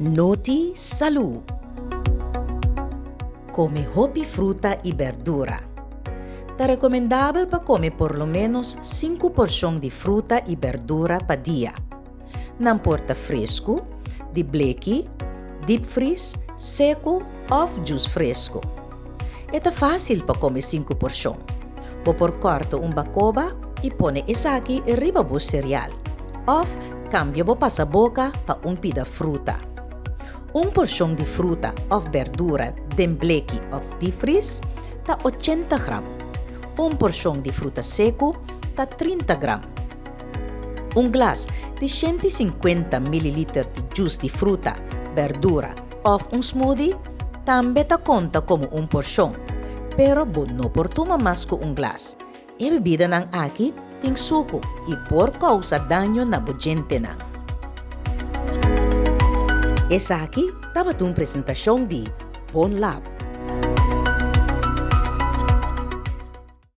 Noti Salú. Kome hopi fruta i bèrdura. Ta rekomendabel pa kome por lo ménos sinku porshon di fruta i bèrdura pa dia. Nan por ta fresku, di bleki, dipfris, seku òf djus fresku. E ta fásil pa kome sinku porshon. Bo por kòrta un bakoba i pone esaki riba bo sereal, òf kambia bo pasaboka pa un pida fruta. Un porshon di fruta òf bèrdura den bleki òf dipfris ta 80 gram. Un porshon di fruta seku ta 30 gram. Un glas di 150 mililiter di djus di fruta, bèrdura òf un smoothie tambe ta konta komo un porshon, pero bo no por tuma mas ku un glas. E bebidanan aki tin suku i por kousa daño na bo djentenan. Esaki tabata un presentashon di Bon Lab.